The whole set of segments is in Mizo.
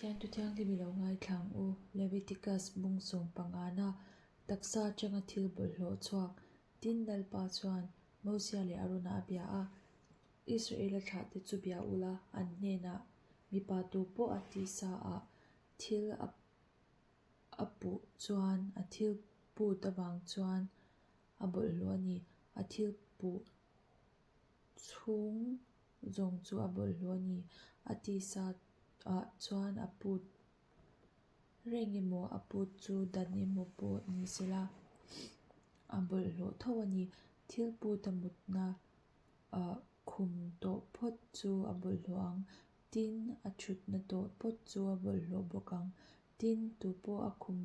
Pathian Thu Thianghlim i lo ngaithla ang u. Leviticus bung sawm pangana taksa atanga thil bawlhhlawh chhuak tin Lalpa chuan Mosia leh Arona a bia a, Israela thlahte chu bia ula an hnenah mipa tu pawh a tisa ah thil a a puh chuan a thil put avang chuan a bawlhhlawh a ni. A thil puh chhung zawng chu a bawlhhlawh a ni. A tisa ah chuan a put reng emaw a put chu dan emaw pawh ni sela a bawlhhlawh tho a ni. Thil put a mutna ah khum tawh phawt chu a bawlhhlawh ang. Tin, a thutna tawh phawt chu a bawlhhlawh bawk ang. Tin, tupawh a khum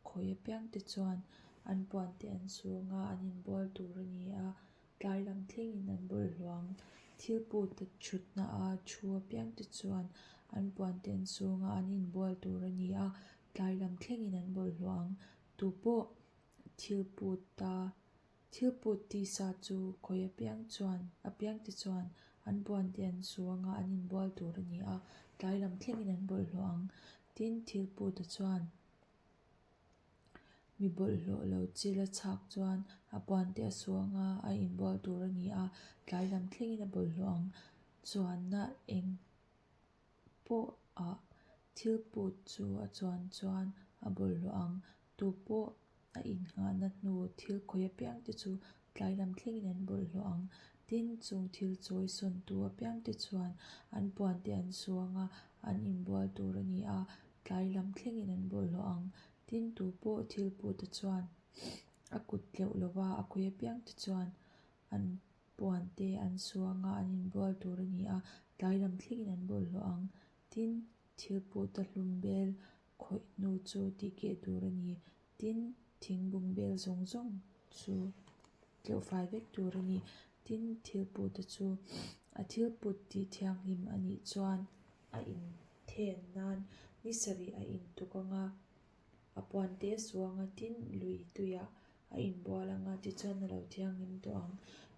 khawi apiang te chuan an puan te an sung a, an inbual tur a ni a, tlai lam thlengin an bawlhhlawh ang. Thil put a thutna a thu apiang te chuan an puan te an sung a, an inbual tur a ni a, tlai lam thlengin an bawlhhlawh ang. Tupawh thil put a Thil put tisa chu khawi apiang chuan apiang te chuan an buan te an su anga an inbual tur a ni a, tlai lam thlengin an bawlhhlawh ang. Tin, thil puta chuan mi bawlhhlawh lo chil a chhak chuan a buan te a su anga a inbual tur a ni a, tlai lam thlengin a bawlhhlawh ang. Chuanna eng pawh ah thil put chu a chuan chuan a bawlhhlawh ang. Tu pawh a innghahna hnu thil khawi apiang te chu tlai lam thlengin an bawlhhlawh ang. Tin, chung thil chawi sawntu apiang te chuan an puan te an suang a, an inbual tur a ni a, tlai lam thlengin an bawlhhlawh ang. Tin, tu pawh thil puta chuan a kut tleuh lova a khawi apiang te chuan an puan te an suang a, an inbual tur a ni a, tlai lam thlengin an bawlhhlawh ang. Tin, thil puta hlum bel khawih hnu chu tih keh tur a ni. Tin, thing bung bel zawng zawng chu tleuh fai vek tur a ni. Tin, thil puta chu a thil put tih thianghlim a nih chuan a inthen nan ni sarih a intuk ang a, a puan te a suang a, tin, lui tuiah a inbual ang a, tichuan a lo thianghlim tawh ang.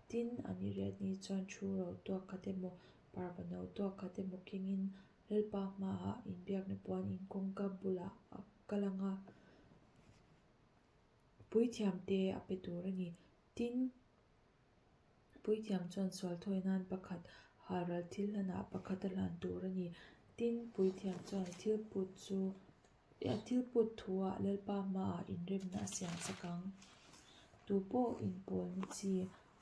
Tin, a ni riat ni chuan thu ro tuak khat emaw, parva no tuak khat emaw kengin Lalpa hmaah inbiakna puan in kawngka bulah a kal ang a, puithiam te a pe tur a ni. Tin, puithiam chuan sual thawi nan pakhat halral thil hlanah pakhat a hlan tur a ni. Tin, puithiam chuan thil put chu a thil put thuah Lalpa hmaah inremna a siam chak ang. Tu pawh inpawlna chi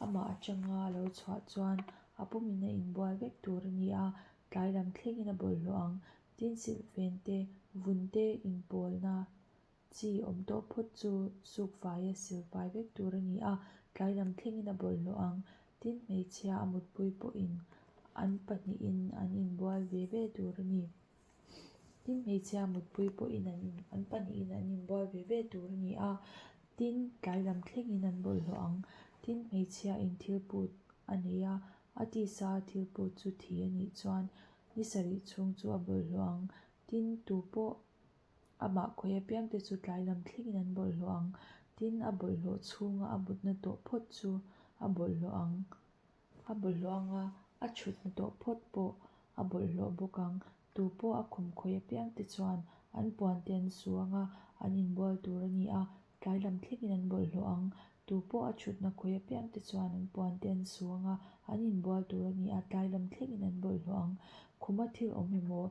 amah atanga a lo chhuah chuan a pumin a inbual vek tur a ni a, Tlai lam thlengin a bawlhhlawh ang. Tin silhfen te, vun te inpawlna chi awm tawh phawt chu suk faia sil fai vek tur a ni a, tlai lam thlengin a bawlhhlawh ang. Tin hmeichhia a mutpui pawhin an pahnihin an inbual ve ve tur a ni. Tin hmeichhia a mutpui pawhin an an pahnihin an inbual ve ve tur a ni a, tin tlai lam thlengin an bawlhhlawh ang. Tin hmeichhia in thil put a nei a, A tisa a thil pawh chu thi a nih chuan ni sarih chhung chu a bawlhhlawh ang. Tin, tu pawh amah khawi apiangte chu tlai lam thlengin an bawlhhlawh ang. Tin, a bawlhhlawh chhunga a mutna tawh phawt chu a bawlhhlawh ang. A bawlhhlawh anga a thutna tawh phawt pawh a bawlhhlawh bawk ang. Tu pawh a khum khawi apiangte chuan an puante an su anga an inbual tur a ni a, tlai lam thlengin an bawlhhlawh ang. Tu pawh a thutna khawi apiang te chuan an puan te an su ang a, an inbual tur a ni a, tlai lam thlengin an bawlhhlawh ang. Khuma thil awm emaw,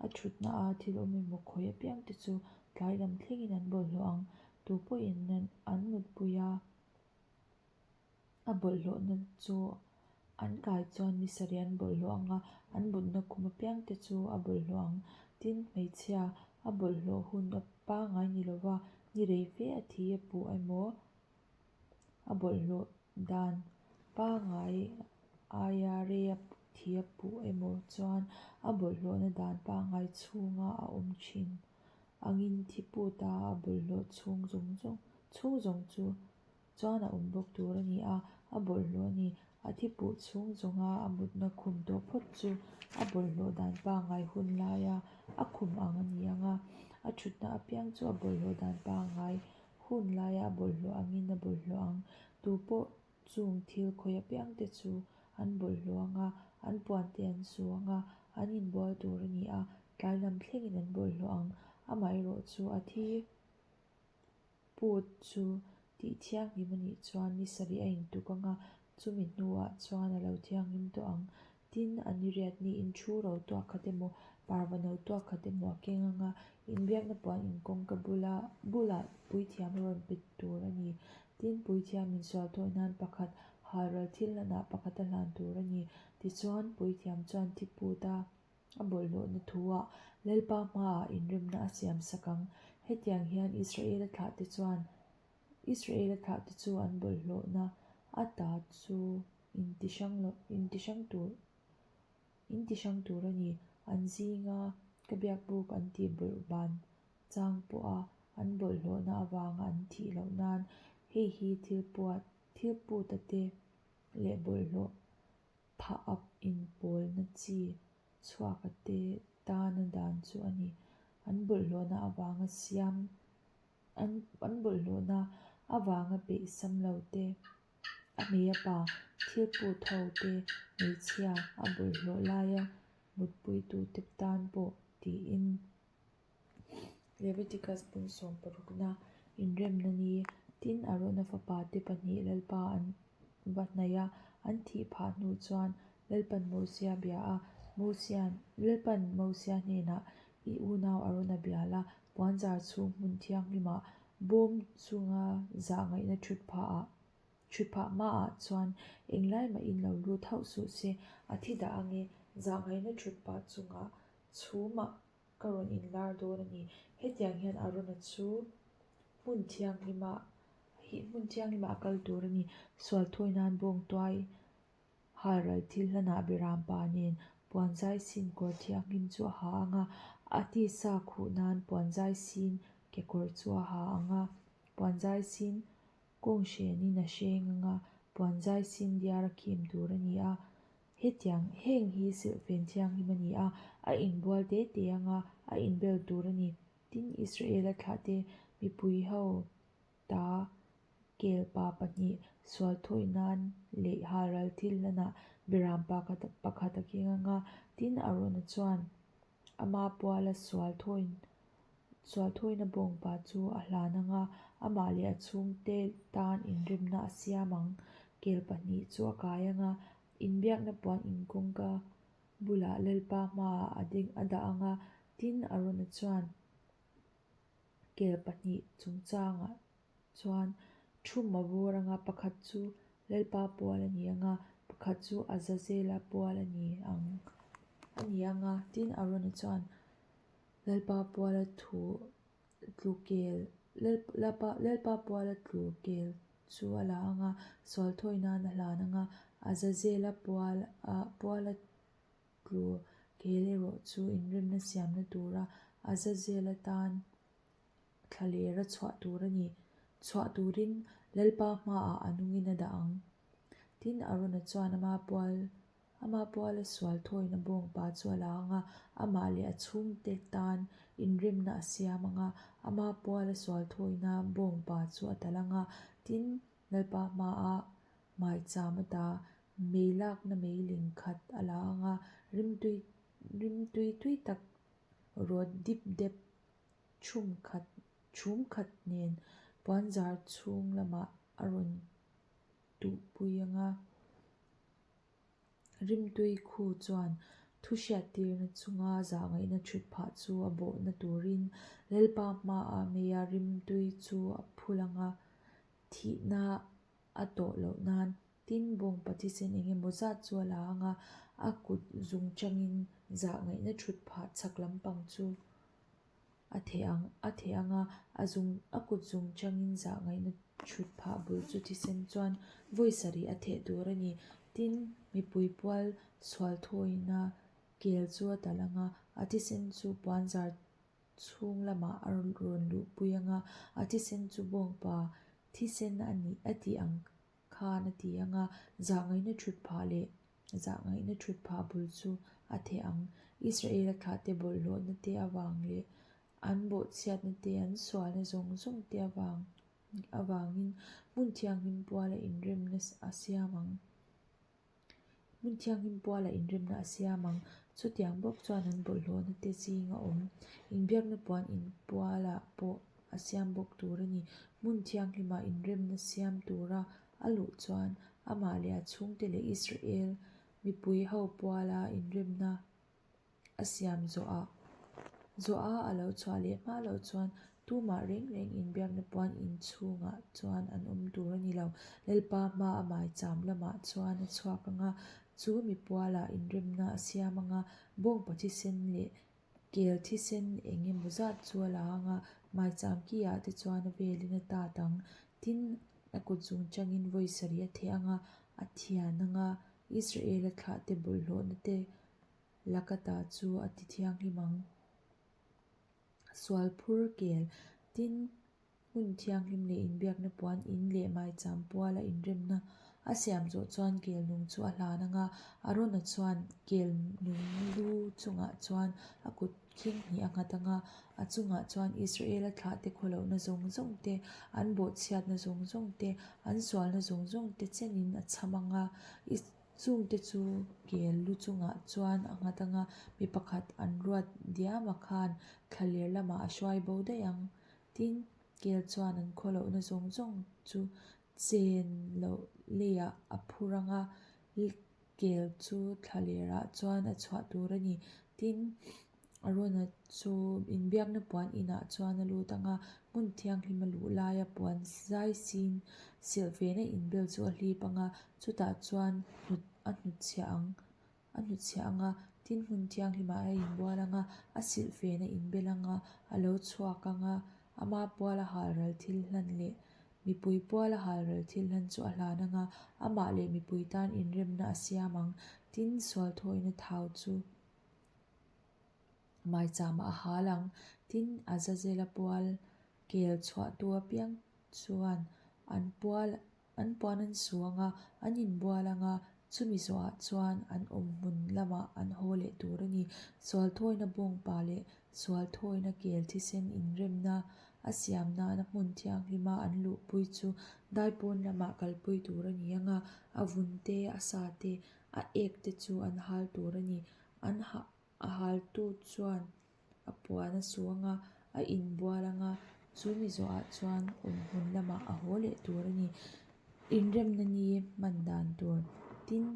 a thutna a thil awm emaw khawi apiang te chu tlai lam thlengin an bawlhhlawh ang. Tu pawhin an mutpui a, a bawlhhlawhna chu an kai chuan ni sarih an bawlhhlawh ang a, an mutna khum apiang te chu a bawlhhlawh ang. Tin, hmeichhia a bawlhhlawh hun a pangngai ni lova ni rei fe a thi a puh emaw a bawlhhlawh dan pangngai aia rei a thi a puh emaw chuan a bawlhhlawhna dan pangngai chhunga a awm thin angin thi put a a bawlhhlawh chhung zawng zawng chhung zawng chu chuan a awm bawk tur a ni a, a bawlhhlawh a ni. A thi puh chhung zawnga a mutna khum tawh phawt chu a bawlhhlawh dan pangngai hun laia a khum ang a ni ang a, a thutna apiang chu a bawlhhlawh dan pangngai hun laia a bawlhhlawh angin a bawlhhlawh ang. Tu pawh chung thil khawi apiang te chu an bawlhhlawh ang a, an puan te an su ang a, an inbual tur a ni a. Tlai lam thlengin an bawlhhlawh ang. Amaherawhchu a thi put chu tih thianghlim a nih chuan ni sarih a intuk ang a, chumi hnuah chuan a lo thianghlim tawh ang. Tin, a ni riat niin thu ro tuak khat emaw, parva no tuak khat emaw a keng ang a, inbiakna puan inkawngka bula bulah puithiam a rawn pe tur a ni. Tin, puithiam insual tawh nan pakhat halral thil hlanah pakhat a hlan tur a ni. Tichuan, puithiam chuan thi put a a bawlhhlawhna thuah Lalpa hmaah inremna a siam sak ang. Hetiang hian Israela thlahte chuan Israela thlahte chu an bawlhhlawhna ata chu intihrang lo intihrang tur intihrang tur a ni. An zinga ka biakbuk an tih bawlh ban chang pawha an bawlhhlawhna avanga an thih loh nan hei hi thil puat thil puta te leh bawlhhlawh Phah up inpawlna chi chhuaka te tana dan chu a ni. An bawlhhlawhna avanga siam an an bawlhhlawhna avanga peih sam lo te, a hmei a pa thil put ho te, hmeichhia a bawlhhlawh laia mutpuitu te tan pawh tiin Leviticus bung sawmparukna inremna ni tin Arona fapa te pahnih Lalpa an va hnaih a, an thih phah hnu chuan Lalpan Mosia bia a, Mosian Lalpan Mosia hnenah i unau Arona bia la, puanzar chhung hmun thianghlimah bawm chunga zah ngaihna thut phahah thut phah hmaah chuan englai mahin lo lut hauh suh se, a thi dah ange, zah ngaihna thut pah chungah chhumah Ka rawn inlar dawn a ni. Hetiang hian Arona chu hmun thianghlima hi hmun thianghlima a kal tur a ni. Sual thawi nan bawng tuai halral thil hlanah Biram pa nen puanzai sin kawr thianghlim chu a ha ang a, a tisa khuh nan puanzai sin kekawr chu a ha ang a, puanzai sin kawng hrenin a hreng ang a, puanzai sin diar a khim tur a ni a. Hetiang, heng hi silhfen thianghlim a ni a, a inbual te te anga a inbel tur a ni. Tin, Israela thlahte mipui ho ta kelpa pahnih sual thawi nan leh halral thil hlanah Biram pakhat a keng anga, tin Arona chuan ama puala sual thawi sual thawina bawngpa chu a hlan anga, amah leh a chhungte tan inremna a siam ang. Kel pahnih chu a kai anga, inbiakna puan inkawngka bulah Lalpa hmaah a ding a dah anga, tin Arona chuan kel pahnih chungchangah chuan thum a vawr anga, pakhat chu Lalpa pual a ni anga, pakhat chu Azazela pual a ni ang a ni anga, tin Arona chuan Lalpa puala thu tlu kel Lalpa Lalpa puala tlu kel chu a la ang a, sual thawi nan a hlan ang a, Azazela pual a puala tlu kel erawh chu inremna siamna tura Azazela tan thlalera chhuah tur a ni. Chhuah turin Lalpa hmaah a nungin a dah ang. Tin, Arona chuan ama pual Ama puala sual thawina bawngpa chu a la ang a, amah leh a chhungte tan inremna a siam ang a, ama puala sual thawina bawngpa chu a tal ang a, tin, Lalpa hmaah maicham ata mei lakna meiling khat a la ang a, rimtui rimtui tui tak rawt dip dep chhum khat chhum khat nen puanzar chhung lamah a rawn tuhpui ang a. Rimtui khu chuan thu hriattirna chunga zahngaihna thut phah chu a bawhna turin Lalpa hmaah meia rimtui chu a phul ang a, thihna a tawh loh nan tin bawngpa thisen eng emaw zat chu a la ang a, a kut zung changin zahngaihna thut phah chhak lampang chu A theh ang, a theh ang a, a zung, a kut zung changin zah ngaihna chhut phah bul chu thisen chuan vawi sarih a theh tur a ni. Tin, mipui pual sual thawina kel chu a talh ang a, a thisen chu puanzar chhung lamah a rawn luhpui ang a, a thisen chu bawngpa thisen a nih a tih ang khan a ti ang a, zah ngaihna chhut phah leh Zah ngaihna thut phah bul chu a theh ang. Israela thlahte bawlhhlawhna te avang leh an bawhchhiatna te, an sualna zawng zawng te avang avangin hmun thianghlim puala inremna a siam ang. Hmun thianghlim puala inremna a siam ang. Chutiang bawk chuan an bawlhhlawhna te zinga awm inbiakna puan inpualah pawh a siam bawk tur a ni. Hmun thianghlimah inremna siam tura a luh chuan amah leh a chhungte leh Israel mipui ho puala inremna a siam zawhah zawha a lo chhuah leh hma loh chuan tumah reng reng inbiakna puan inchhungah chuan an awm tur a ni lo. Lalpa hma a maicham lamah chuan a chhuak ang a, chu mi pualah inremna a siam ang a, bawngpa thisen leh kel thisen eng emaw zat chu a la ang a, maicham ki ah te chuan a velin a tat ang. Tin, a kut zung changin vawi sarih a theh ang a, a thian ang a, Israel-a thlahte bawlhhlawhna te Lakata chu a ti thianghlim ang. Sual phur kel, tin, hmun thianghlim leh inbiakna puan in leh maicham puala inremna a siam zawh chuan kel nung chu a hlan ang a, Arona chuan kel nung lu chungah chuan a kut khing hnih a nghat ang a, a chungah chuan Israela thlahte khawlohna zawng zawng te, an bawhchhiatna zawng zawng te, an sualna zawng zawng te chenin a chham ang a. Chungte chu kel lu chungah chuan a nghat anga mi pakhat an ruat diama khan thlaler lamah a hruai bo daih ang. Tin, kel chuan an khawlohna zawng zawng chu chen loh leiah a phur anga kel chu thlalerah chuan a chhuah tur a ni. Tin, Arona chu inbiakna puan inah chuan a lut ang a, hmun thianghlim a luh laia puan zai sin silh vena inbel chu a hlip ang a, chutah chuan hnut a hnutchhiah ang a hnutchhiah ang a, tin hmun thianghlimah a inbual ang a, a silh vena inbel ang a, a lo chhuak ang a, ama puala halral thil hlan leh mipui puala halral thil hlan chu a hlan ang a, amah leh mipui tan inremna a siam ang, tin sualthawina thau chu. Maichama a hal ang. Tin, Azazela pual kel chhuahtu apiang chuan an pual an puan an su ang a, an inbual ang a, chumi zawhah chuan an awmhmun lamah an haw leh tur a ni. Sualthawina bawngpa leh sualthawina kel thisen inremna a siam nana hmun thianghlima an luhpui chu daipawn lamah kalpui tur a ni ang a, a vun te, a sa te, a ek te chu an hal tur a ni. An ha a haltu chuan a puan a su ang a, a inbual ang a, chu mi zawhah chuan awmhmun lamah a haw leh tur a ni. Inremna ni hman dan tur tin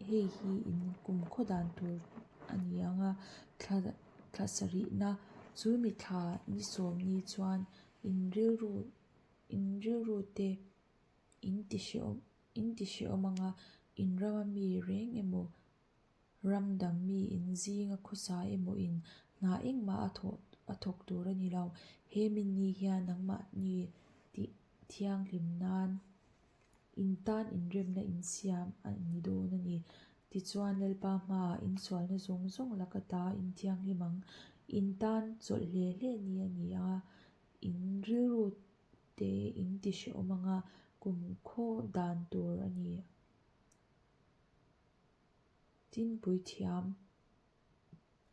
hei hi in kumkhaw dan tur a ni ang a, thla thla sarihna chu mi thla ni sawm ni chuan in rilru in rilru te in ti hrehawm in ti hrehawm ang a, in rama mi reng emaw Ram dang mi in zinga khawsa emaw in hna engmah a thawh a thawk tur a ni lo. He min ni hian nangmahni tih thianghlim nan in tan inremna insiam a ni dawn a ni. Tichuan Lalpa hmaah insualna zawng zawng laka ta inthianghlim ang. In tan chawlh hle hle ni a ni a, in rilru te in ti hrehawm anga kum khaw dan tur a ni. Tin puithiam,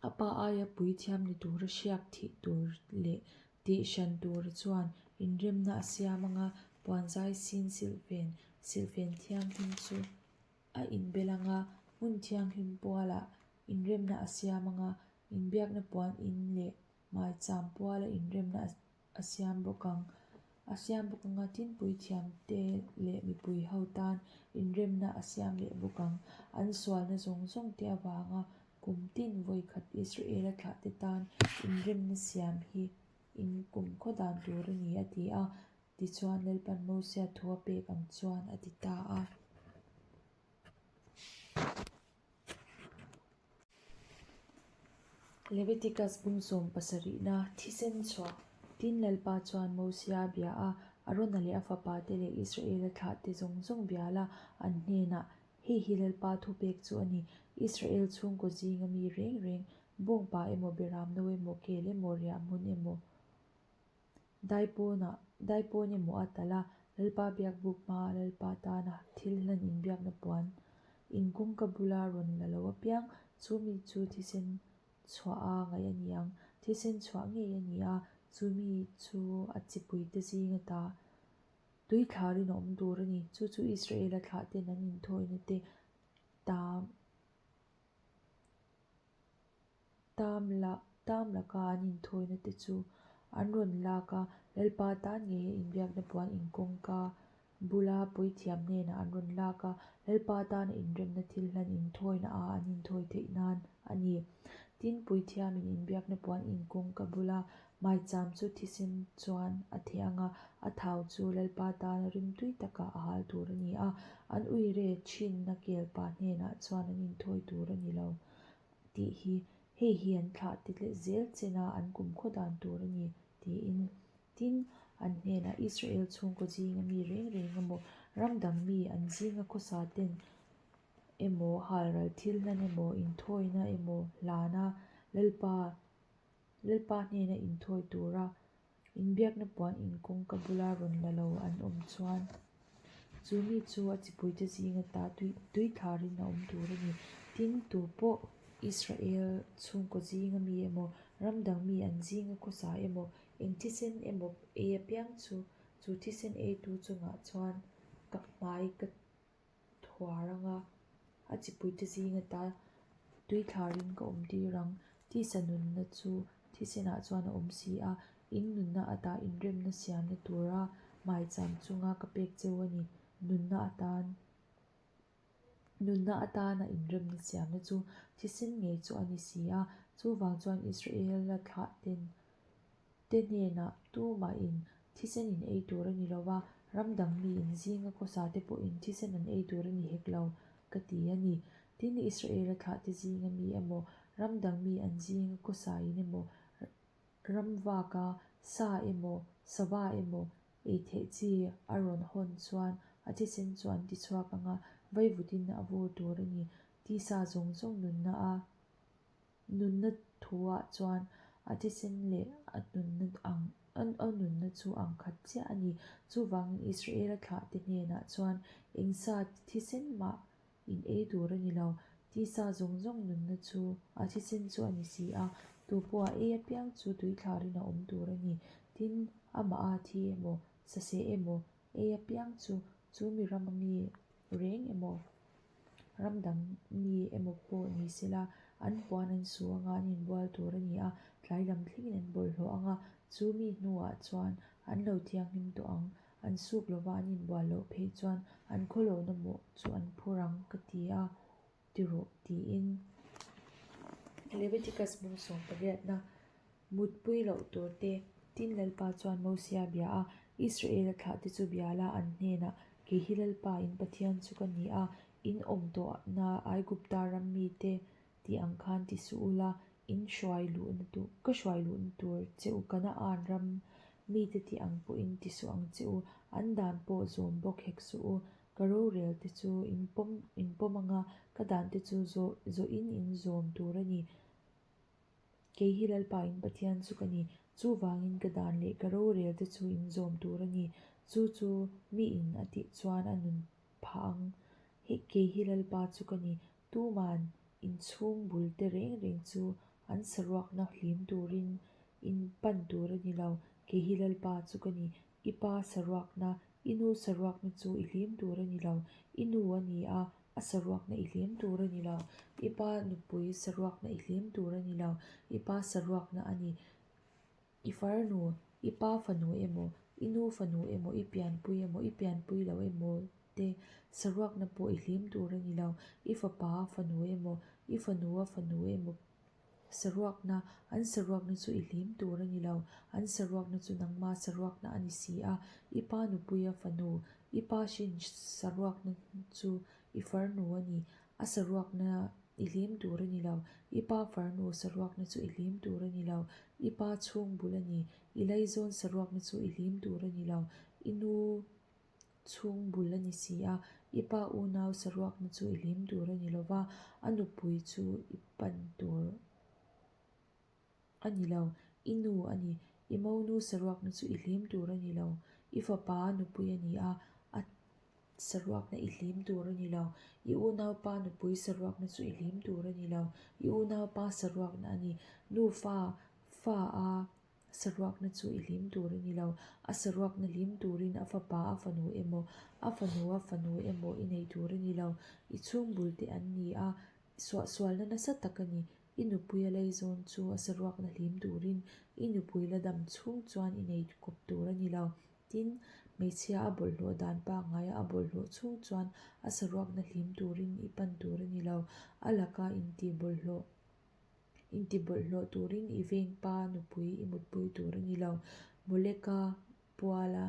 a pa aia puithiam ni tura hriak thih tur leh tih hran tura chuan inremna a siam anga puanzai sin silhfen, silhfen thianghlim chu a inbel anga hmun thianghlim pualah inremna a siam anga inbiakna puan in leh maicham puala inremna a siam bawk ang. A siam bawk anga tinpui thiamte leh mipui ho tan inremna a siam leh bawk ang. An sualna zawng zawng te avanga kum tin vawikhat Israel-a thlahte tan inremna siam hi in kumkhaw dan tur a ni a ti a. Tichuan Lalpan Mosia thu a pek ang chuan a ti ta a. Leviticus bung sawm pasarihna thisen chhuah Tin Lalpa chuan Mosia a bia a, Arona leh a fapate leh Israela thlahte zawng zawng bia la, an hnenah, Hei hi Lalpa thupek chu a ni, Israel chhungkaw zinga mi reng reng, bawngpa emaw, beramno emaw, kel emaw, riahhmun emaw, Daipawnah, daipawn emaw a talh a, Lalpa biakbuk hmaa Lalpa tana thil hlan inbiakna puan in kawngka bula rawn la lo apiang, chu mi chu thisen chhuah a ngaih a ni ang. Thisen chhuah ngei a ni a, chu mi chu a chipuite zinga ta tui thlarin a awm tur a ni. Chu chu Israela thlahten an inthawina te ta. Tam laka an inthawina te chu an rawn lak a, Lalpa tan ngeia inbiakna puan in kawngka bula puithiam hnenah an rawn lak a, Lalpa tana inremna thil hlan inthawina a an inthawi theih nan a ni. Tin, puithiamin inbiakna puan in kawngka bula maicham chu thisen chuan a theh ang a, a thau chu Lalpa tana rimtui takah a hal tur a ni a, an uire thinna kelpa hnenah chuan an inthawi tur a ni lo tih hi hei hi an thlah ti leh zel chena an kumkhaw dan tur a ni tiin. Tin, an hnenah Israel chhungkaw zinga mi reng reng emaw, ram dang mi an zinga khawsa ten emaw, halral thil hlan emaw, inthawina emaw hlana Lalpa Lalpa hnena inthawi tura inbiakna puan in kawngka bula rawn la lo an awm chuan chu mi chu a chipuite zinga ta tui thlarin a awm tur a ni. Tin, tu pawh Israel chhungkaw zinga mi emaw, ram dang mi an zinga khawsa emaw, eng thisen emaw ei apiang chu chu thisen eitu chungah chuan ka hmai ka thuar anga a chipuite zinga ta tui thlarin ka awm tir ang. Tisa nunna chu thisenah chuan a awm si a, in nunna ata inremna siamna tura maicham chunga ka pek cheu a ni. Nunna atan Nunna atana inremna siamna chu thisen ngei chu a ni si a, chuvang chuan Israela thlah ten te hnenah tumahin thisen in ei tur a ni lo va, ram dang mi in zinga khawsa te pawhin thisen an ei tur a ni hek lo, ka ti a ni. Tin, Israela thlahte zinga mi emaw, ram dang mi an zinga khawsain emaw, ram vaka sa emaw, sava emaw ei theih chi a rawn hawn chuan a thisen chu an tichhuak ang a, vaivutin a vur tur a ni. Tisa zawng zawng nunna a. Nunna thuah chuan a thisen leh a nunna ang a nunna chu ang khat chiah a ni. Chuvangin Israela thlahte hnenah chuan eng sa thisen mah in ei tur a ni lo. Tisa zawng zawng nunna chu a thisen chu a ni si a, tupawh a ei apiang chu tuithlarin a awm tur a ni. Tin, amah a thi emaw, saseh emaw ei apiang chu chu mi rama mi reng emaw, ram dang mi emaw pawh ni sela, an puan an su anga an inbual tur a ni a, tlai lam thlengin an bawlhhlawh anga chu mi hnuah chuan an lo thianghlim tawh ang, an suk lova an inbual loh phei chuan an khawlohna mawh chu an phur ang ka ti a ti rawh tiin Leviticus bung sawm pariatna Mutpui loh tur te, tin Lalpa chuan Mosia bia a, Israela thlahte chu bia la an hnenah, Kei hi Lalpa in Pathian chu ka ni a, in awm tawhna Aigupta ram mite tih ang khan ti suh ula, in hruai luhna tur, ka hruai luhna tur che u Kanaan ram mite tih ang pawhin ti suh ang che u, an dan pawh zawm bawk hek suh u, ka rorel te chu in pawm in pawm anga ka dan te chu zawh zawhin in zawm tur a ni. Kei hi Lalpa in Pathian chu ka ni, chuvangin ka dan leh ka rorel te chu in zawm tur a ni, chu chu mi in a tih chuan a nun phah ang. Hei kei hi Lalpa chu ka ni, tuman in chhung bul te reng reng chu an saruakna hlim turin in pan tur a ni lo, kei hi Lalpa chu ka ni, i pa saruakna, i nu saruakna chu i hlim tur a ni lo, i nu a ni a, A saruakna i hlim tur a ni lo. I pa nupui saruakna i hlim tur a ni lo. I pa saruakna a ni. I farnu, i pa fanu emaw, i nu fanu emaw, i pianpui emaw, i pianpui lo emaw te saruakna pawh i hlim tur a ni lo. I fapa fanu emaw, i fanua fanu emaw saruakna, an saruakna chu i hlim tur a ni lo. An saruakna chu nangma saruakna a ni si a. I pa nupuia fanu, i pa hrin saruakna chu i farnu a ni. A saruakna i hlim tur a ni lo. I pa farnu saruakna chu i hlim tur a ni lo. I pa chhung bul a ni. I laizawn saruakna chu i hlim tur a ni lo. I nu chhung bul a ni si a, i pa unau saruakna chu i hlim tur a ni lo va, a nupui chu i pan tur a ni lo, i nu a ni, i monu saruakna chu i hlim tur a ni lo, i fapa nupui a ni a, a saruakna i hlim tur a ni lo, i unaupa nupui saruakna chu i hlim tur a ni lo, i unaupa saruakna a ni, nufa fa a Saruakna chu i hlim tur a ni lo. A saruakna hlim turin a fapa a fanu emaw, a fanu a fanu emaw i nei tur a ni lo. I chhung bul te an ni a, suahsualna nasa tak a ni. I nupui a leizawn chu a saruakna hlim turin i nupui la dam chhung chuan i nei kawp tur a ni lo. Tin, hmeichhia a bawlhhlawh dan pangngaia a bawlhhlawh chhung chuan a saruakna hlim turin i pan tur a ni lo. A laka intibawlhhlawh intibawlhhlawh turin i vengpa nupui i mutpui tur a ni lo. Moleka puala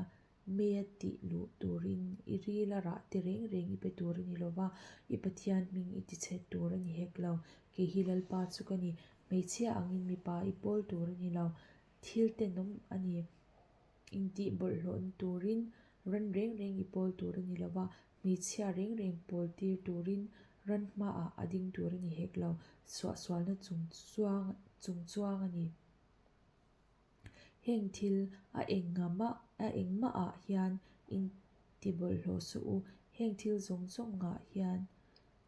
meia tih luh turin i rila rah te reng reng i pe tur a ni lo va, i Pathian hming i tichhe tur a ni hek lo. Kei hi Lalpa chu ka ni. Hmeichhia angin mipa i pawl tur a ni lo. Thil tenawm a ni. Intih bawlhhlawhna turin ran reng reng i pawl tur a ni lo va, hmeichhia reng reng pawl tir turin ran hmaah a ding tur a ni hek lo. Suahsualna chung chuang chung chuang a ni. Heng thil a engmah a engmahah hian inti bawlhhlawh suh u. Heng thil zawng zawngah hian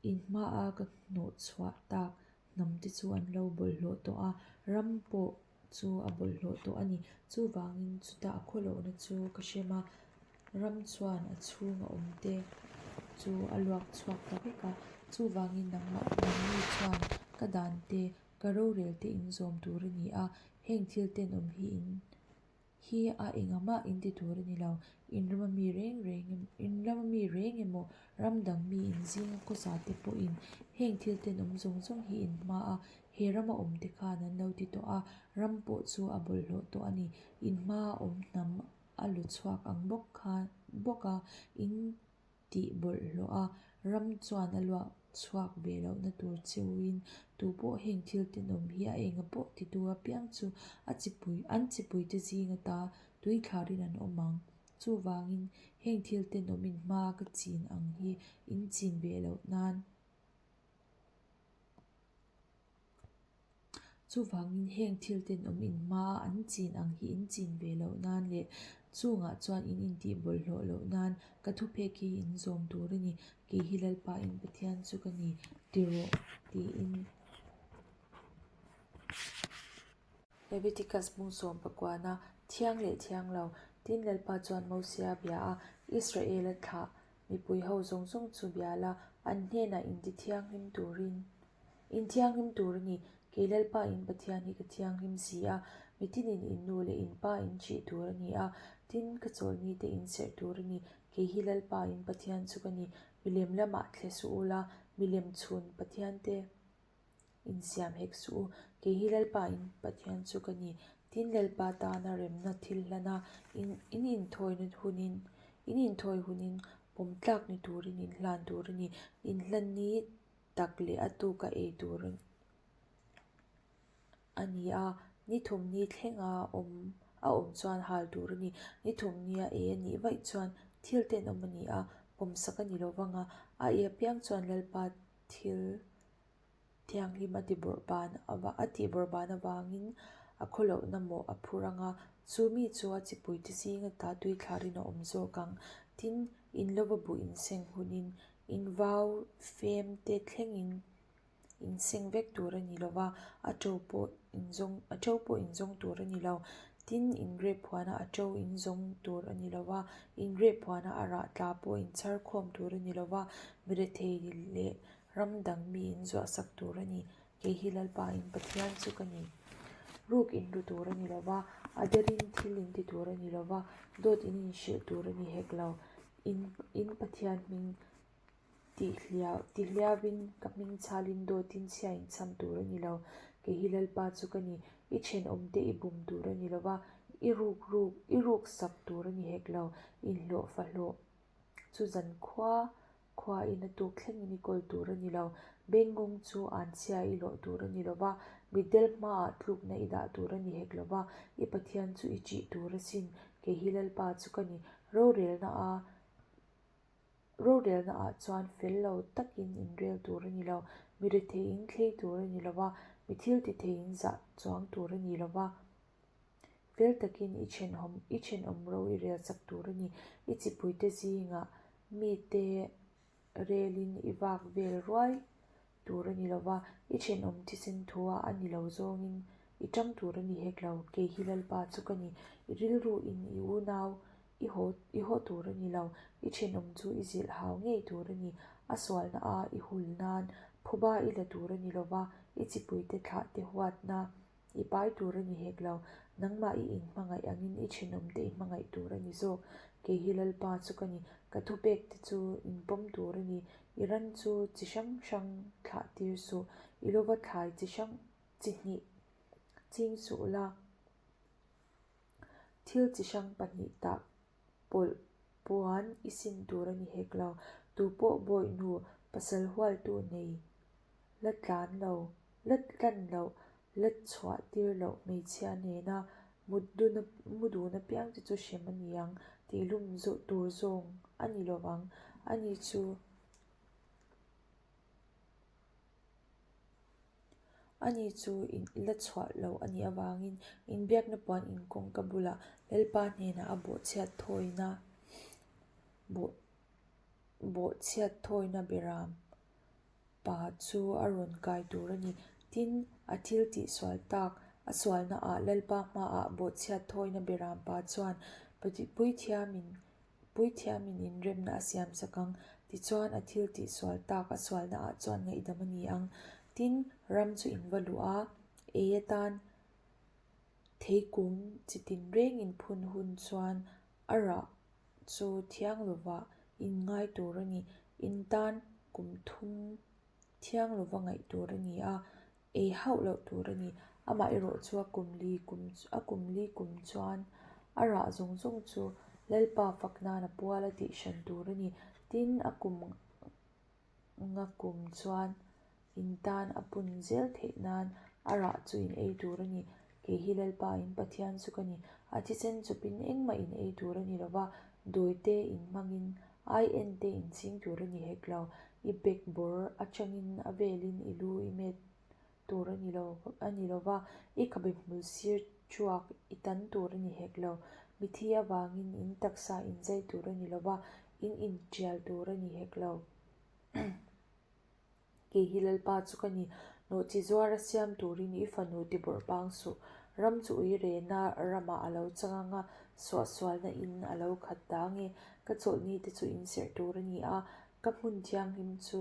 in hmaa ka hnawhchhuah tak hnam te chu an lo bawlhhlawh tawh a, ram pawh chu a bawlhhlawh tawh a ni. Chuvangin chuta a khawlohna chu ka hrem a, ram chuan a chhunga awm te chu a luak chhuak ta vek a. Chuvangin nangmah nangni chuan ka dan te, ka rorel te in zawm tur a ni a, heng thil tenawm hi in hi a engah mah in ti tur a ni lo. In rama mi reng reng in rama mi reng emaw ram dang mi in zinga khawsa te pawhin heng thil tenawm zawng zawng hi in hma a, he rama awm te khan an lo ti tawh a, ram pawh chu a bawlhhlawh tawh a ni. In hmaa awm hnam a lu chhuak ang bawk khan bawk a, in tih bawlhhlawh a, ram chuan a luah chhuak ve lohna tur cheuin tupawh heng thil tenawm hi a enga pawh titu apiang chu a chipui an chipuite zinga ta tui thlarin an awm ang. Chuvangin heng thil tenawm in hma ka chin ang hi in chin ve loh nan Chuvangin heng thil tenawm in hma an chin ang hi in chin ve loh nan leh chungah chuan in intih bawlhhlawh loh nan ka thupek hi in zawm tur a ni. Kei hi Lalpa in Pathian chu ka ni ti rawh tiin. Leviticus hmung sawm pakuana thiang leh thiang lo tin Lalpa chuan Mosia bia a, Israela thlah mipui ho zawng zawng chu bia la, an hnenah inti thianghlim turin In thianghlim tur a ni, kei Lalpa in Pathian hi ka thianghlim si a, mitinin in nu leh in pa in ṭih tur a ni a, tin ka chawlhni te in serh tur a ni, kei hi Lalpa in Pathian chu ka ni, milem lamah thle suh ula, milem chhun Pathian te in siam hek suh u, kei hi Lalpa in Pathian chu ka ni, tin Lalpa tana remna thil hlana in in inthawina hunin in inthawi hunin pawm tlak ni turin in hlan tur a ni, in hlan ni tak leh a tuk a ei tur a ni a, ni thumni thlenga awm a awm chuan hal tur a ni. Ni thumni a ei a nih vaih chuan thil tenawm a ni a, pawmsak a ni lo vang a, a ei apiang chuan Lalpa thil thianghlim a ti bawrhban a tih bawrhban avangin a khawlohna mawh a phur ang a, chu mi chu a chipui te zinga ta tui thlarin a awm zawk ang. Tin, in lova buh inseng hunin In vau fem te thlengin in seng vek tur a ni lo va, a to pawh in zawng a to pawh in zawng tur a ni lo. Tin, in grape huana a to in zawng tur a ni lo va, in grape huana a rah tla pawh in chhar khawm tur a ni lo va, mirethei leh ram dang mi in zuah sak tur a ni. Kei hi Lalpa in Pathian chu ka ni. Ruk in ru tur a ni lo va, a derin thil in ti tur a ni lo va, dawt in inhrilh tur a ni hek lo. In in Pathian hming tihhliau tihhliauin ka hming chhalin dawtin chhia in chham tur a ni lo. Kei hi Lalpa chu ka ni. I thenawmte i bum tur a ni lo va, i ruk ruk i ruk sak tur a ni hek lo. Inhlawh fahlawh chu zan khua khua in a tuk thlengin i kawl tur a ni lo. Bengngawng chu an chhia i lawh tur a ni lo va, mitdel hmaah tlukna i dah tur a ni hek lo va, i Pathian chu i ṭih tur asin. Kei hi Lalpa chu ka ni. Rorelna a Rorelna ah chuan fel lo takin inrel tur a ni lo, mi rethei in thlei tur a ni lo va, mi thil ti thei in zah chuang tur a ni lo va. Fel takin i thenawm i thenawm ro i rel chak tur a ni. I chipuite zingah mite relin i vak vel ruai tur a ni lo va, i thenawm thisen thua a ni lo zawngin i tang tur a ni hek lo. Kei hi Lalpa chu ka ni. I rilru in i unau i haw i haw tur a ni lo. I thenawm chu i zilh hau ngei tur a ni. A sualna a i hul nan phuba i la tur a ni lo va. I chipuite thlahte huatna i pai tur a ni hek lo. Nangmah i inhmangaih angin i thenawmte i hmangaih tur a ni zawk. Kei hi Lalpa chu ka ni. Ka thupekte chu in pawm tur a ni. I ran chu chi hrang hrang thlah tir suh. I lova thlai chi hrang chi hnih ching suh la. Thil chi hrang pahnih tah pawlh puan i sin tur a ni hek lo. Tu pawh bawihnu pasal hualtu nei la tlan lo, la tlan loh, la chhuah tir loh hmeichhia nena mut dun mu dun apiang te chu hrem a ni ang tih hlum tur zawng a ni lovang. Ani chu. Ani chu in la chhuah lo a nih avangin inbiakna puan in kawngka bulah Lalpa hnenah a bawhchhiat thawina bawhchhiat thawina beram pa chu a rawn kai tur a ni. Tin, a thil tihsual tak a sualnaah Lalpa hmaah bawhchhiat thawina beram pa chuan Puithiamin Puithiamin inremna a siam sak ang. Tichuan, a thil tihsual tak a sualnaah chuan ngaihdam a ni ang. Tin, ram chu in va luh a, ei atan theikung chi tinreng in phun hun chuan a rah chu thiang lovah in ngai tur a ni. In tan kum thum thiang lova ngaih tur a ni a, ei hauh loh tur a ni. Amaherawh chu a kum li kum a kum li kum chuan a rah zawng zawng chu Lalpa fak nan a pual a tih hran tur a ni. Tin, a kum nga kum chuan in tan a pun zel theih nan a rah chu in ei tur a ni. Kei hi Lalpa in Pathian chu ka ni. A thisen chawpin engmah in ei tur a ni lo va, dawi te in hmangin ai en te in ching tur a ni hek lo. I bek bawr atangin a velin i lu i met tur a ni lo a ni lo va, i khabe hmul sir thuak i tan tur a ni hek lo. Mithi avangin in taksa in zai tur a ni lo va, in intial tur a ni hek lo. Kei hi Lalpa chu ka ni. Nawhchi zuar a siam turin i fanu ti bawrh bang suh. Ram chu ui rehna ramah a lo chang ang a, suahsualna in a lo khat ta nge. Ka chawlhni te chu in serh tur a ni a, ka hmun thianghlim chu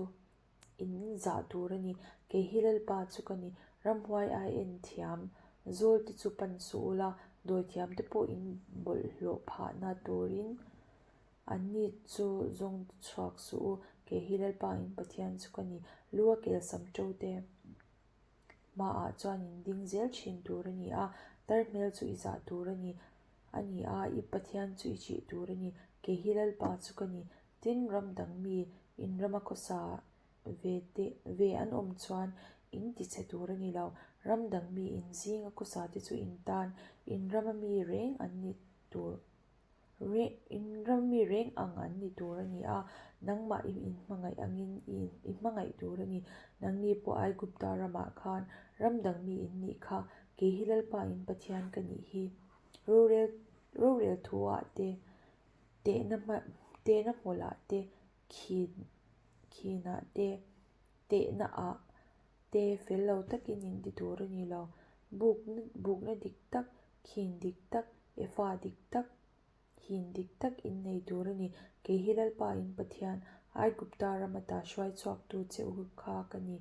in zah tur a ni. Kei hi Lalpa chu ka ni. Ramhuai ai en thiam zawl te chu pan suh ula, dawithiam te pawh in bawlhhlawh phahna turin Anni chu zawng chhuak suh u, kei hi Lalpa in Pathian chu ka ni. Lu a kel sam to te hmaah chuan in ding zel thin tur a ni a, tar hmel chu i zah tur a ni a ni a, i Pathian chu i chih tur a ni, kei hi Lalpa chu ka ni. Tin, ram dang mi in rama khawsa ve te ve an awm chuan in ti chhe tur a ni lo. Ram dang mi in zinga khawsa te chu in tan in rama mi reng an ni tur. In ram mi reng ang an ni tur a ni a, nangmah i inhmangaih angin i i hmangaih tur a ni. Nangni pawh Aigupta ramah khan ram dang mi in nih kha, kei hi Lalpa in Pathian ka nih hi. Rorel rorel thuah te, tehna hma tehna hmawlhah te, khin khinah te, tehna ah te fel lo takin in ti tur a ni lo. Bukna bukna dik tak, khin dik tak, Efa dik tak, hin dik tak in nei tur a ni. Kei hi Lalpa in Pathian, Aigupta ram ata hruai chhuaktu che u kha ka ni.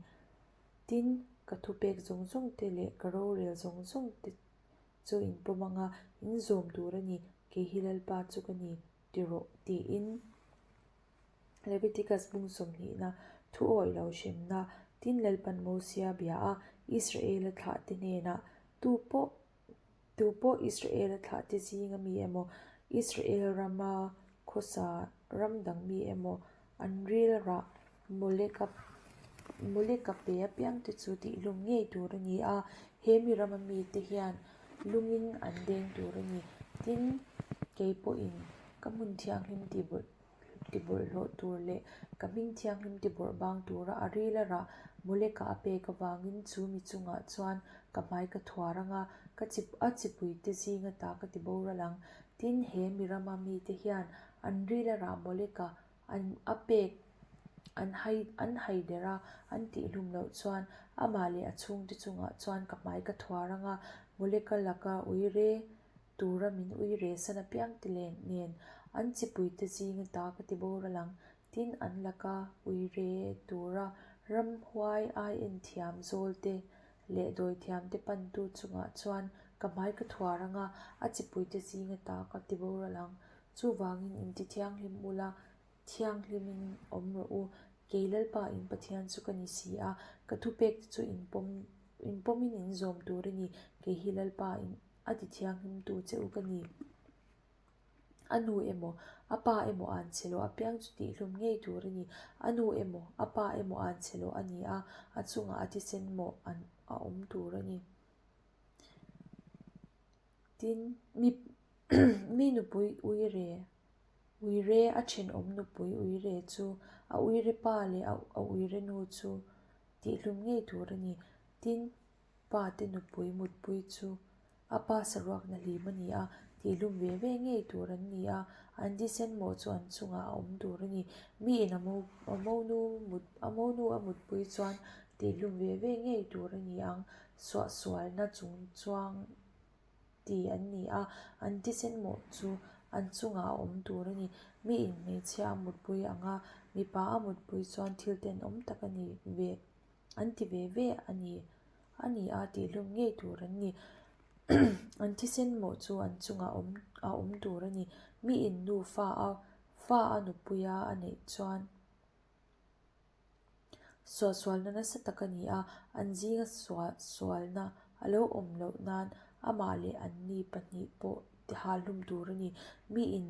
Tin, ka thupek zawng zawng te leh ka rorel zawng zawng te chu in pawm anga in zawm tur a ni. Kei hi Lalpa chu ka ni, ti rawh, tiin Leviticus bung sawmhnihna thu awih lo hremna, tin Lalpan Mosia bia a, Israela thlahte hnenah, Tu pawh Tu pawh Israela thlahte zinga mi emaw, Israel rama khawsa ram dang mi emaw, an ril rah Moleka Moleka pe apiangte chu tihlum ngei tur a ni a, he mi rama mite hian lungin an deng tur a ni. Tin, kei pawhin ka hmun thianghlim tih tibawlhhlawh tur leh ka hming thianghlim tibawrh bang tura a ril a rah Moleka a pek avangin chu mi chungah chuan ka hmai ka thuar ang a, ka chi a chipuite zinga ta ka ti boral ang. Tin, he mi rama mite hian an ril a rah Moleka an a pek an hai an hai der a, an tihhlum loh chuan amah leh a chhungte chungah chuan ka hmai ka thuar ang a, Moleka laka uire Tura min ui rehsan apiang ti len nen an chipuite zinga ta ka ti boral ang. Tin, an laka ui re tura Ramhuai aienthiam zawlte leh dawithiamte pantu chungah chuan ka hmai ka thuar ang a, a chipuite zing ata ka tiboral ang. Chuvangin intithianghlim ula, thianghlimin awm rawh u. Kei Lalpa in Pathian chu ka ni si a, ka thupekte chu in pawmin in zawm tur a ni. Kei hi Lalpa in a tithianghlimtu che u ka ni. A nu emaw, a pa emaw an chhe loh apiang chu tihhlum ngei tur a ni. A nu emaw, a pa emaw an chhe loh a ni a, a chungah a thisen mawh an a awm tur a ni. Tin, mi mi nupui uire, uire a thenawm nupui uire chu a uire pa leh a uire nu chu tihhlum ngei tur a ni. Tin, pa te nupui mutpui chu A pa saruakna hlim a ni a, tihlum ve ve ngei tur an ni a, an thisen mawh chu an chungah a awm tur a ni. Miin a mo a monu mut a monu a mutpui chuan tihlum ve ve ngei tur a ni ang. Suahsualna chung chuang ti an ni a, an thisen mawh chu an chungah a awm tur a ni. Miin hmeichhia a mutpui ang a, mipa a mutpui chuan thil tenawm tak a ni ve an ti ve ve a ni. A ni a tihlum ngei tur an ni. An thisen mawh chu an chungah awm a awm tur a ni. Mi in nu fa a fa a nupuia a neih chuan suahsualna nasa tak a ni a, an zinga suahsualna a lo awm loh nan amah leh anni pahnih pawh tihalhlum tur a ni. Mi in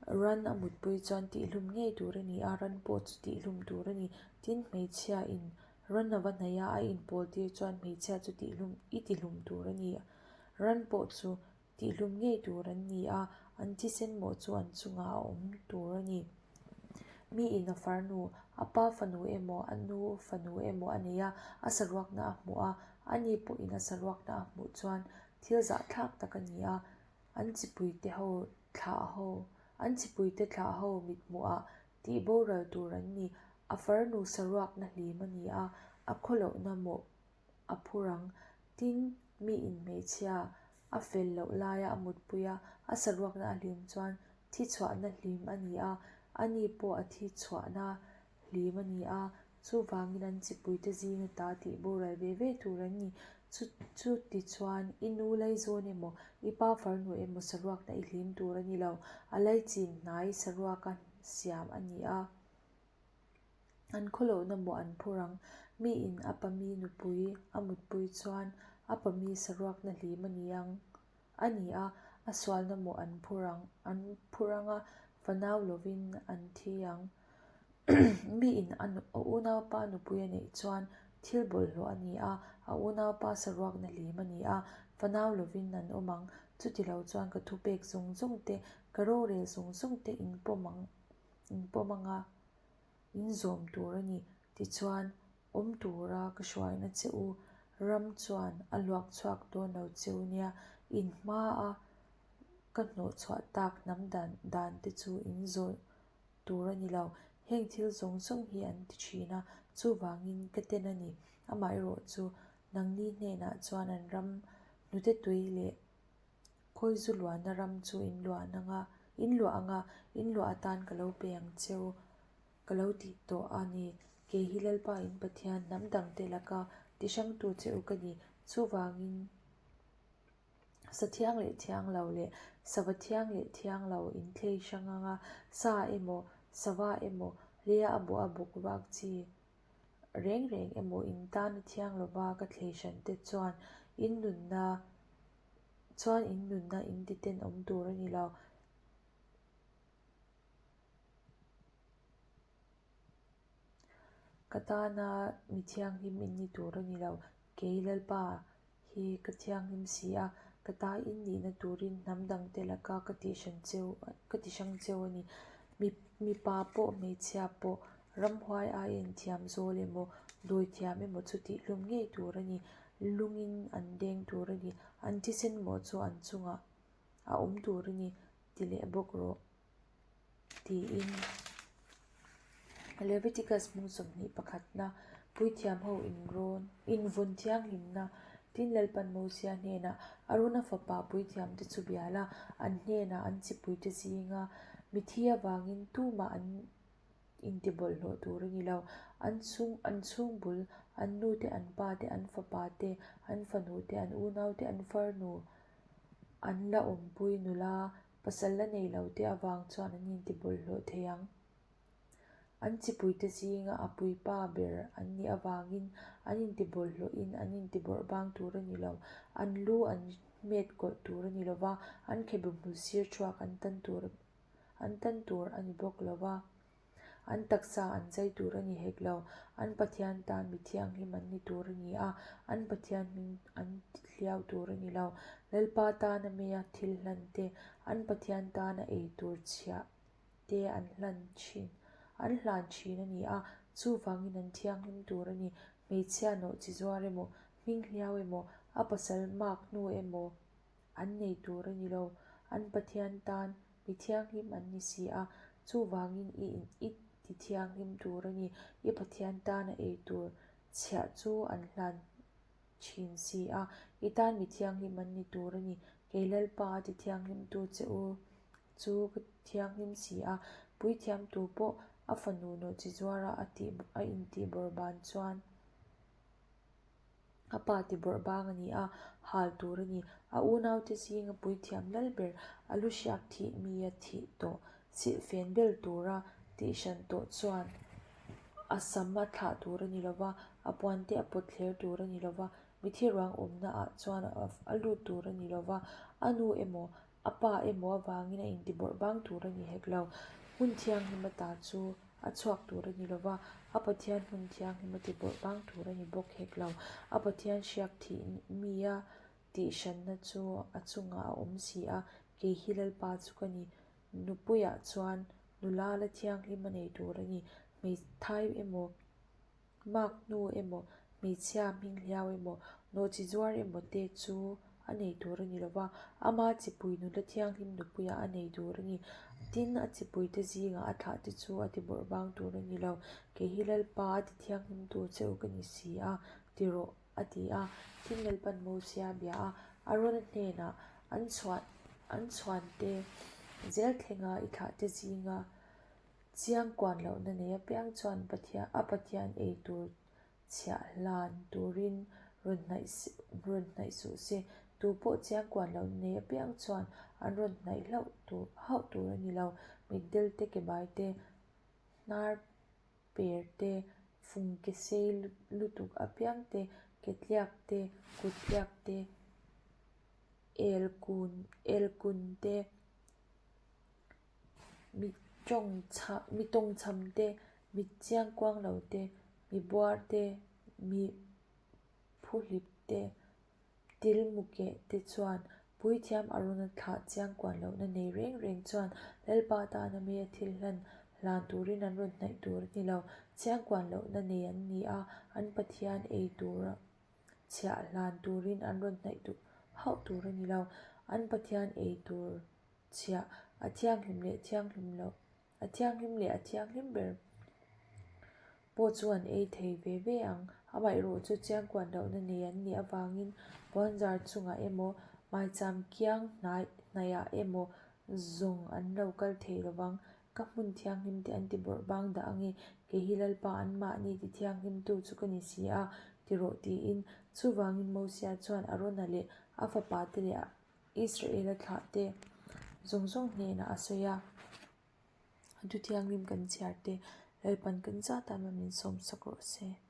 ran a mutpui chuan tihlum ngei tur a ni a, ran pawh chu tihlum tur a ni. Tin, hmeichhia in Ran a va hnaih a, a inpawl tir chuan hmeichhia chu tihlum i tihlum tur a ni. Ran pawh chu tihlum ngei tur an ni a, an thisen mawh chu an chungah a awm tur a ni. Miin a farnu, a pa fanu emaw, a nu fanu emaw a nei a, a saruakna a hmuh a, ani pawhin a saruakna a hmuh chuan thil zahthlak tak a ni a, an chipuite ho thlah ho, an chipuite thlah ho mithmuhah Tih boral tur an ni. A farnu saruakna hlim a ni a, a khawlohna mawh a phur ang. Tin, miin hmeichhia a fel loh laia a mutpui a, a saruakna a hlim chuan thi chhuahna hlim a ni a, ani pawh a thi chhuahna hlim a ni a, chuvangin an chipuite zinga ta tih boral ve ve tur an ni. Chu chu tichuan i nu laizawn emaw, i pa farnu emaw saruakna i hlim tur a ni lo. A laichin hnai saruaka siam a ni a. An khawlohna maw an phur ang? Miin a pami nupui a mutpui chuan a pami saruakna hlim a ni ang a ni a, a sualna maw an phur ang an phur ang a, fanau lovin an thi ang. Miin a a unaupa nupui a neih chuan thil bawlhhlawh a ni a, a unaupa saruakna hlim a ni a, fanau lovin an awm ang. Chutilo chuan ka thupek zawng zawng te, ka rorel zawng zawng te in pawm ang in pawm ang a, in zawm tur a ni. Tichuan, awm tura ka hruaina che u ram chuan a luak chhuak dawn lo che u nia, in hmaa ka hnawhchhuah tak hnam dan dan te chu in zawh tur a ni lo. Heng thil zawng zawng hi an ti thin a, chuvangin ka ten a ni. Amaherawh chu nangni hnenah chuan an ram hnute tui leh khawizu luahna ram chu in luah ang a, in luah ang a, in luah atan ka lo pe ang cheu ka lo tih tawh a ni. Kei hi Lalpa in Pathian hnam dangte laka ti hrangtu che u ka ni. Chuvangin. Sa thiang leh thiang lo leh sava thiang leh thiang lo inthlei hrang anga sa emaw, sava emaw, leia a bawh a bawk vak chi reng reng emaw in tana thiang lova ka thlei hran te chuan in nunna chuan in nunna in ti tenawm tur a ni lo. Ka tana mi thianghlim in ni tur a ni lo, kei Lalpa hi ka thianghlim si a, ka ta in nihna turin hnam dangte laka ka tihhran cheu ka ti hrang cheu a ni. Mi mipa pawh hmeichhia pawh ramhuai aiin thiam zawl emaw, dawi thiam emaw chu tihhlum ngei tur a ni. Lungin an deng tur a ni. An thisen mawh chu an chungah a awm tur a ni ti leh bawk rawh. Tiin Leviticus hmung 21na puithiam ho inrawn invawn thianghlimna tin Lalpan Mosia hnenah Arona fapa puithiamte chu bial a, an hnenah an chipuite zinga mithi avangin tumah an. intibawlhhlawh tur a ni lo. An chhung, an chhung bul, an nu te, an pa te, an fapa te, an fanu te, an unau te, an farnu, an la awmpui nula, pasal la nei lo te avang chuan an intibawlhhlawh thei ang. An chipuite zinga a puipa ber an nih avangin an intibawlhhlawhin an intibawrhbang tur a ni lo. An lu an hmet kawlh tur a ni lo va, an khebu hmul sir thuak an tan tur an tan tur a ni bawk lo va. An taksa an zai tur a ni hek lo. An Pathian tan mi thianghlim an ni tur a ni a, an Pathian hming an tihliau tur a ni lo. Lalpa tana meia thil hlan te, an Pathian tana ei tur chhiah te an hlan thin an hlan thin a ni a, chuvangin an thianghlim tur a ni. Hmeichhia nawh chi zuar emaw, hming hliau emaw, a pasal mak hnu emaw an nei tur a ni lo. An Pathian tan mi thianghlim an ni si a, chuvangin i i ti thianghlim tur a ni. I Pathian tana ei tur chhiah chu an hlan thin si a, i tan mi thianghlim an ni tur a ni. Kei Lalpa a ti thianghlimtu che u. Chu ka thianghlim si a, puithiam tu pawh a fanu nawhchi zuara a tih a intih bawrh ban chuan a pa ti bawrh bang a ni a, hal tur a ni. A unaute zinga puithiam lal ber a lu hriak thih mi a thih tawh silhfen bel tura tihhran tawh chuan a sam a thlah tur a ni lo va, a puante a pawt thler tur a ni lo va, mithi ruang awmna ah chuan a lut tur a ni lo va, a nu emaw A pa emaw avangin a intibawrh bang tur a ni hek lo. Hmun thianghlim ata chu a chhuak tur a ni lo va, a Pathian hmun thianghlim a tibawrh bang tur a ni bawk hek lo. A Pathian hriak thih mia tihhranna chu a chungah a awm si a, kei hi Lalpa chu ka ni. Nupuiah chuan nula la thianghlim a nei tur a ni. Hmeithai emaw. Mark hnu emaw, hmeichhia hming hliau emaw, nawhchi zuar emaw te chu a nei tur a ni lo va, ama chipui nula thianghlim nupuiah a nei tur a ni. Tin, a chipuite zingah a thlah te chu a ti bawrh vang tur a ni lo. Kei hi Lalpa a ti thianghlim tur che u ka ni si a, ti rawh, a ti a. Tin, Lalpan Mosia bia a, Arona hnenah, An chhuan an chhuante zel thlenga i thlahte zinga Chiang kuan lohna nei apiang chuan Pathian a Pathian ei tur chhiah hlan turin rawn hnaih rawn hnaih suh se. Tu pawh chiang kuan lohna nei apiang chuan an rawn hnaih hlauh tur hauh tur a ni lo. Mitdel te kebai te, hnar per te, fung ke sei lutuk apiang te, ke tliak te, kut tliak te, el kun el kun te, Mi tawngchham mi tawngchham te, mi chiangkuang lo te, mi buar te, mi phuhlip te, til mukeh te chuan Puithiam Arona thlah chiangkuan lohna nei reng reng chuan Lalpa tana mi a thil hlan hlan turin an rawn hnaih tur a ni lo. Chiangkuan lohna nei an ni a, an Pathian ei tur chhiah hlan turin an rawn hnaih duh hauh tur a ni lo. An Pathian ei tur chhiah, a thianghlim leh thianghlim loh, a thianghlim leh a thianghlim ber pawh chu an ei thei ve ve ang. Amaherawh chu chiangkuan lohna nei an nih avangin puanzar chungah emaw, maicham kiang hnai hnaihah emaw zawng an lo kal thei lo vang. Ka hmun thianghlim te an ti bawrh bang dah ange, kei hi Lalpa anmahni ti thianghlimtu chu ka ni si a, ti rawh tiin. Chuvangin Mosia chuan Arona leh a fapate leh Israela thlahte zawng zawng hnenah a sawi a, A thu thianghlim kan chhiar te Lalpan kan zat ah min sawmsak rawh se.